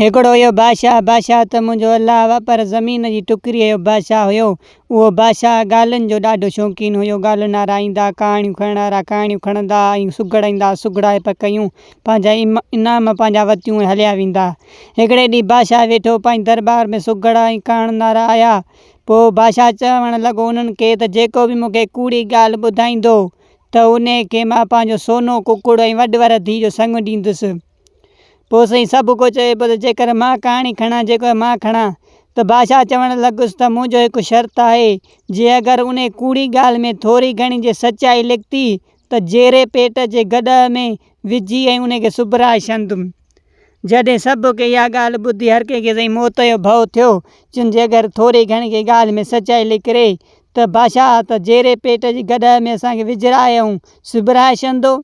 هڪڙو اهو بادشاهه، بادشاهه ته منهنجو الله هئا پر زمين جي ٽڪريء جو بادشاهه هيو. اهو بادشاهه ڳالهين جو ڏاڍو شوقين هيو. ڳالهين وارا ايندا، ڪهاڻيون کڻڻ وارا ڪهاڻيون کڻندا ۽ سگهڙ ايندا، سگهڙائپ ڪيون، پنهنجا انعام پنهنجا وتيون ۽ هليا ويندا. هڪڙي ڏينهن بادشاهه ويٺو پنهنجي درٻار ۾ سگهڙ ۽ ڪهاڻين وارا آيا. پوء بادشاهه چوڻ لڳو انهن کي ته جيڪو به مون کي ڪوڙي ڳالهه ٻڌائيندو ته انهي کي مان پنهنجو سونو ڪڪڙ ۽ وڏ ور ڌيء جو سڱ ڏيندس. پوء سائين سڀ ڪو چئي پيو ته جيڪر مان ڪهاڻي کڻان جيڪر مان کڻان ته بادشاهه چوڻ لڳس ته منهنجو هڪ شرط آهي جي اگر انهي ڪوڙي ڳالهه ۾ ٿوري گهڻي جي سچائي نڪتي ته جيري پيٽ جي گڏهه ۾ وجهي ۽ انهي کي سبرائي ڇڏندم. جڏهن سڀ کي اها ڳالهه ٻڌي هر ڪنهن کي سائين موت جو ڀؤ ٿيو چون جي اگر ٿوري گهڻي ڪنهن ڳالهه ۾ سچائي نڪري ته بادشاهه ته جيري پيٽ جي گڏهه ۾ اسان کي وجهرائي ۽ سبرائي ڇڏندو.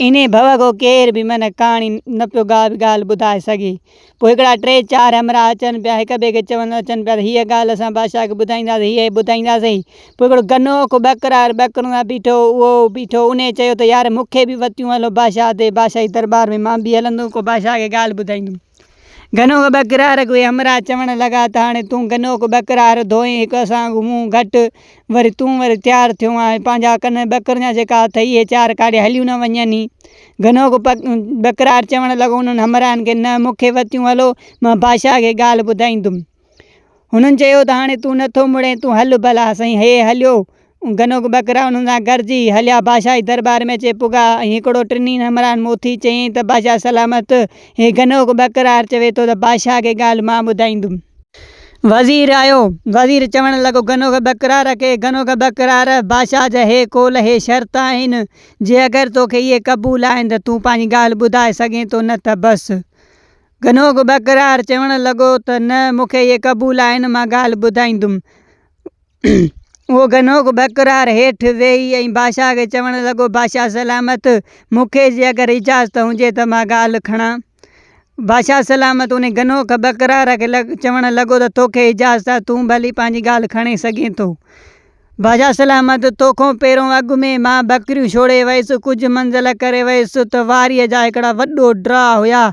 انهيء ڀؤ کان ڪير به من ڪهاڻي نه پيو ڳالهه ٻڌائي سگهي. پوء هڪڙا ٽي چار همراهه اچن پيا، هڪ ٻئي کي چوندا اچن پيا ته هيء ڳالهه اسان بادشاهه کي ٻڌائينداسين، هيء ٻڌائينداسين. پوء هڪڙو گنوخ ٻڪرار ٻڪرن سان بيٺو هو، اهو بيٺو هو، انهيء چيو ته يار مون کي به وتيون هلو بادشاهه تي، بادشاهي درٻار ۾ مان به هلندم، ڪو بادشاهه کي ڳالهه ٻڌائيندم. گنوخ ٻڪرار کي اهي همراهه چوڻ لڳا ته هاڻي تون گنوخ ٻڪرار ڌوئين هڪ اسان کان منهن گهٽ، وري تون وري تيار ٿيو آهين پنهنجا ڪن ٻڪرن جا جيڪا اٿئي اهي چار ڪاڏي هليون نه وڃن. گنوخ ٻڪرار چوڻ لڳو انهن همراهن کي نه مون کي وتيون هلو مان بادشاهه کي ڳالهه ٻڌائيندم. هنن چيو ته هاڻي تون نٿو مڙين تون هل ڀلا. سائين هي هليو. گنوخ ٻڪرا انهن سان گڏجي هليا بادشاهي درٻار ۾ اچي پڳا ۽ هڪڙو ٽنهي همراهن مان اٿي چيائين ته بادشاهه سلامت هي گنوخ ٻڪرار چوي ٿو ته بادشاهه کي ڳالهه مان ٻڌائيندم. وزير آيو. وزير چوڻ لڳو گنوخ ٻڪرار کي، گنوخ ٻڪرار! بادشاهه جا هي قول هي شرط آهن، جي اگر توکي اهي قبول آهن ته تون پنهنجي ڳالهه ٻڌائي سگهين ٿو نه ته بس. گنوخ ٻڪرار چوڻ لڳو ته نه مون کي اهي قبول آهن مان ڳالهه ٻڌائيندم. اهو گنوخ ٻڪرار هيٺ ويهي ۽ بادشاهه کي چوڻ لڳو بادشاهه سلامت! مون کي جي اگر اجازت هجي ته مان ڳالهه کڻان. بادشاهه سلامت انهي گنوخ ٻڪرار کي چوڻ لڳو ته توکي اجازت آهي تون ڀلي پنهنجي ڳالهه کڻي سگهين ٿو. بادشاهه سلامت توکون پهريون اڳ ۾ مان ٻڪريون ڇوڙي ويس، ڪجهه منزل ڪري ويس ته واريء جا هڪڙا وڏو ڊرا هيا،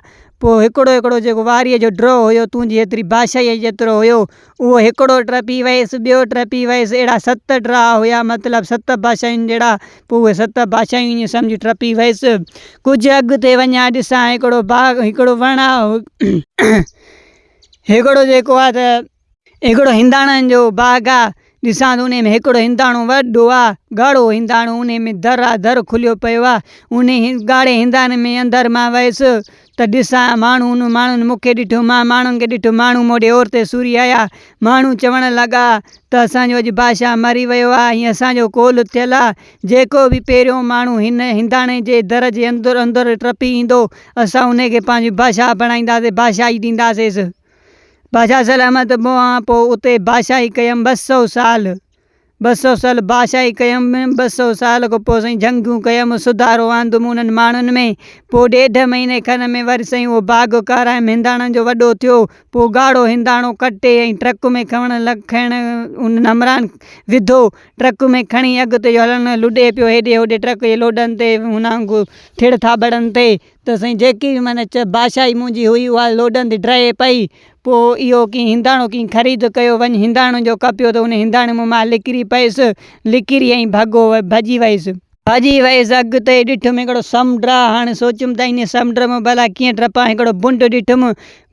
پوء هڪڙو هڪڙو جيڪو واريء جو ڊرو هيو تنهنجي ايتري بادشاهيء جيترو هيو، اهو هڪڙو ٽپي ويس، ٻيو ٽپي ويس، اهڙا ست ڊرا هيا، مطلب ست بادشاهين جهڙا، پوء اهي ست بادشاهيون ائين سمجهه ٽپي ويس. ڪجهه اڳتي وڃان ڏسان هڪڙو باغ، هڪڙو وڻ آ، هڪڙو جيڪو آ ته. هڪڙو هنداڻن جو باغ آ، ڏسان ته انهي ۾ هڪڙو هنداڻو وڏو آ، ڳاڙهو هنداڻو، انهي ۾ در آ، در کليو پيو آ، انهي ڳاڙهي هنداڻي ۾ اندر مان ويس ته ڏسان ماڻهو، انهن ماڻهن مون کي ڏٺو، مان ماڻهن کي ڏٺو، ماڻهو مون ڏي اورتي سوري آيا، ماڻهو چوڻ لڳا ته اسان جو اڄ بادشاهه مري ويو آ ۽ اسان جو قول ٿيل آ، جيڪو به پهريون ماڻهو هن هنداڻي جي در جي اندر اندر ٽپي ايندو، اسان انهي کي پنهنجو بادشاهه بڻائينداسين، بادشاهي ڏينداسينس. بادشاهه سلامت مئا پوء اتي بادشاهي ڪيم 200 سال 200 سال بادشاهي ڪيم 200 سال کان پوء سائين جنگيون ڪيم سڌارو آندم انهن ماڻهن ۾ پوء ڏيڍ مهيني کن ۾ وري سائين اهو باغ ڪارايم هنداڻن جو وڏو ٿيو پوء ڳاڙهو هنداڻو ڪٽي ۽ ٽرڪ ۾ کڻڻ لڳ کڻ انهن همراهن وڌو ٽرڪ ۾ کڻي اڳتي جو هلڻ لڏي پيو هيڏي هوڏي ٽرڪ جي لوڏن تي هن وانگر ٿڙ ٿاٻڙن تي ته سائين جيڪي به معنيٰ بادشاهي منهنجي هئي اها لوڏن تي ڊهي پئي. پوء اهو ڪنهن هنداڻو ڪنهن خريد ڪيو وڃ هنداڻو جو ڪپيو ته ان هنداڻي مان مان لڪري پيس، لڪري ۽ ڀڳو ڀڄي ويس. ڀڄي ويس اڳتي ڏٺم هڪڙو سمنڊ آ، هاڻي سوچيم ته انهي سمنڊ مان ڀلا ڪيئن ٽپان، هڪڙو بنڊ ڏٺم،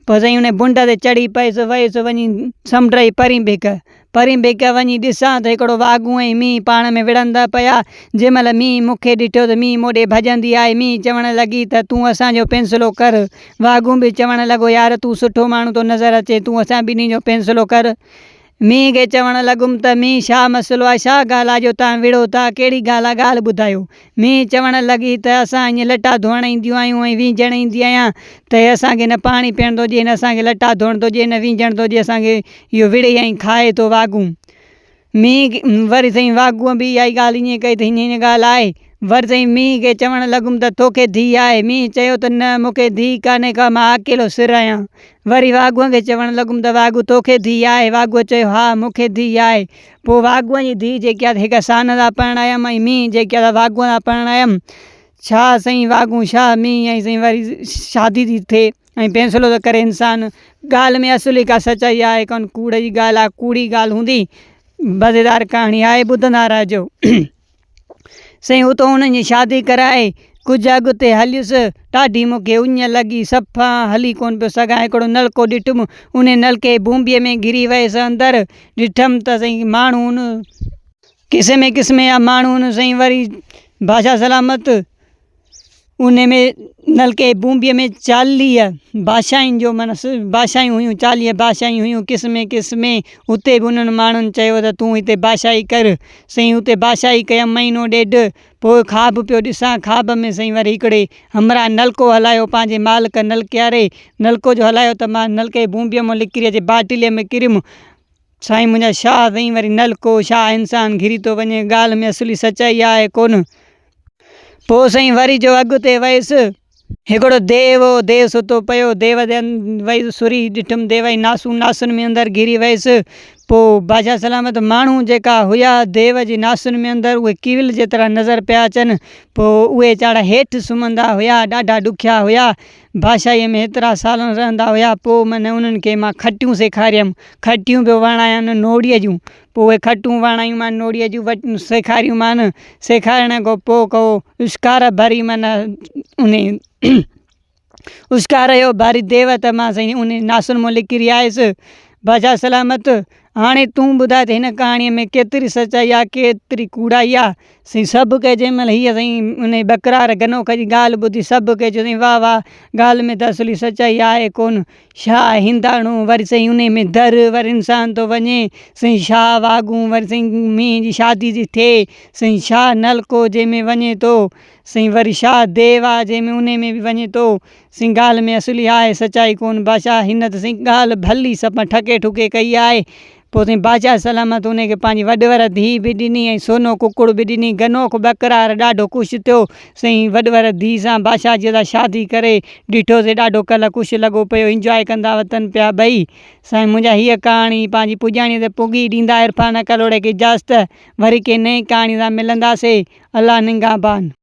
پوء سائين انهي بنڊ تي چڙهي پيس، ويس وڃي سمنڊ جي پرين ڀيڪ. پرين ڀيڪ وڃي ڏسان ته هڪڙو واڳون ۽ مينهن پاڻ ۾ وڙهندا پيا. جنهن مهل مينهن مون کي ڏٺو ته مينهن مون ڏي ڀڄندي آئي. مينهن چوڻ لڳي ته تون اسان جو فيصلو ڪر. واڳون به چوڻ لڳو يار تون سٺو ماڻهو ٿو نظر اچين تون اسان ٻنهي جو فيصلو ڪر. مينهن کي چوڻ لڳم ته مينهن ڇا مسئلو آهي ڇا ڳالهه آهي جو توهان وڙهو ٿا ڪهڙي ڳالهه آهي ڳالهه ٻڌايو. مينهن چوڻ لڳي ته اسان ائين لٽا ڌوئڻ اينديون آهيون ۽ وينجهڻ ايندي آهيان ته هي اسان کي نه پاڻي پيئڻ ٿو ڏئي نه اسان کي لٽا ڌوئڻ ٿو ڏئي نه وينجهڻ ٿو ڏئي اسان کي اهو وڙهي ۽ کائي ٿو واڳون. مينهن وري سائين واڳونء به اها ئي ڳالهه ائين ڪئي ته هيئن هيئن ڳالهه آهي. وري سائين مينهن کي چوڻ لڳم ته توکي ڌيء آهي؟ مينهن چيو ته نه مون کي ڌيء ڪانهي ڪا مان اڪيلو سر آهيان. وري واڳونء کي چوڻ لڳم ته واڳون توکي ڌيء آهي؟ واڳونء چيو ها مون کي ڌيء آهي. پوء واڳونء جي ڌيء جيڪي آهي هڪ سانه سان پرڻايم ۽ مينهن جيڪي آهي واڳونء سان پرڻايم. ڇا سائين واڳون ڇا مينهن ۽ سائين وري شادي ٿي ٿئي. ۽ فيصلو ٿو ڪري انسان ڳالهه ۾ اصل ئي ڪا سچائي آهي ڪونه ڪوڙ جي ڳالهه آهي ڪوڙي ڳالهه هوندي مزيدار ڪهاڻي آهي ٻڌندا رهجو. سائين اتو انهن جي شادي ڪرائي ڪجهه اڳتي هليس ڏاڍي مون کي اڃ لڳي صفا هلي ڪونه پيو سگهان هڪڙو نلڪو ڏٺم انهي نلڪي جي بونبيء ۾ گهري ويس اندر ڏٺم ته سائين ماڻهو ان قسمين قسمين جا ماڻهو ان سائين وري بادشاهه سلامت انهي ۾ نلڪي جي بونبيء ۾ 40 بادشاهين جو معنيٰ بادشاهيون هيون 40 بادشاهيون هيون قسمين قسمين اتي به انهن ماڻهن چيو ته تون هتي بادشاهي ڪر سائين اتي بادشاهي ڪيم مهينو ڏيڍ پوء خواب پيو ڏسان خواب ۾ سائين وري هڪڙي همراهه نلڪو هلايو پنهنجي مالڪ نلڪي واري نلڪو جو هلايو ته مان نلڪي جي بونبيء مان نڪري اچي باٽلي ۾ ڪريم سائين منهنجا شاهه سائين وري نلڪو شاهه انسان گهري ٿو وڃي ڳالهه ۾ اصلي سچائي آهي ڪونه پوء سائين وري جو اڳتي ويس هڪڙو ديو هو ديو ستو پيو ديو تي ويس سري ڏٺم ديو جي ناسون ناسن ۾ اندر گهري ويس پوء بادشاهه سلامت ماڻهو جيڪا هيا ديو جي ناسن ۾ اندر اهي ڪيول جيترا نظر پيا اچن پوء اهي چاڙا هيٺ سمهندا هيا ڏاڍا ڏکيا هيا بادشاهيء ۾ هيترا سالن رهندا هيا، پوء من انهن کي مان کٽيون سيکاريم، کٽيون به وڻايان نوڙيء جون، پوء اهي کٽون وڻايون مان نوڙيء جون وٽ سيکاريون مان، سيکارڻ کان پوء ڪو اشڪار ڀري من انهي اشڪار جو ڀري ديو ته مان سائين انهي ناسن مان نڪري آيس، بادشاهه سلامت هاڻي تون ٻڌاء ته هن ڪهاڻيء ۾ ڪيتري سچائي آ ڪيتري ڪوڙائي آ؟ سائين سڀ ڪنهن جنهن مهل هيء سائين انهيء ٻڪرار گنوخ جي ڳالهه ٻڌي سڀ ڪنهن چيو سائين واهه واهه ڳالهه ۾ ته اصلي سچائي آهي ڪونه. شاهه هنداڻو وري سائين انهيء ۾ در وري انسان ٿو وڃي سائين شاهه واڳون وري سائين مينهن جي شادي ٿي ٿئي سائين شاهه نلڪو جنهن ۾ وڃي ٿو سائين وري شاهه ديو آ جنهن ۾ انهيء ۾ به وڃي ٿو سائين ڳالهه ۾ اصلي آهي سچائي ڪونه بادشاهه هن ته سائين ڳالهه ڀلي صفا ٺڪي ٺڪي ڪئي آهي. پوء سائين بادشاهه سلامت انهي کي پنهنجي وڏور ڌيء به ڏني ۽ سونو ڪڪڙ به ڏني. گنوخ ٻڪرار ڏاڍو خوش ٿيو. سائين وڏور ڌيء سان بادشاهه جي سان شادي ڪري ڏٺوسين ڏاڍو ڪلهه خوش لڳو پيو انجواء ڪندا وتن پيا ٻئي. سائين منهنجا هيء ڪهاڻي پنهنجي پڄاڻيء تي پڳي ڏيندا عرفان ڪلهوڙي کي اجازت وري ڪنهن نئين ڪهاڻي سان ملنداسي. الله نگهبان.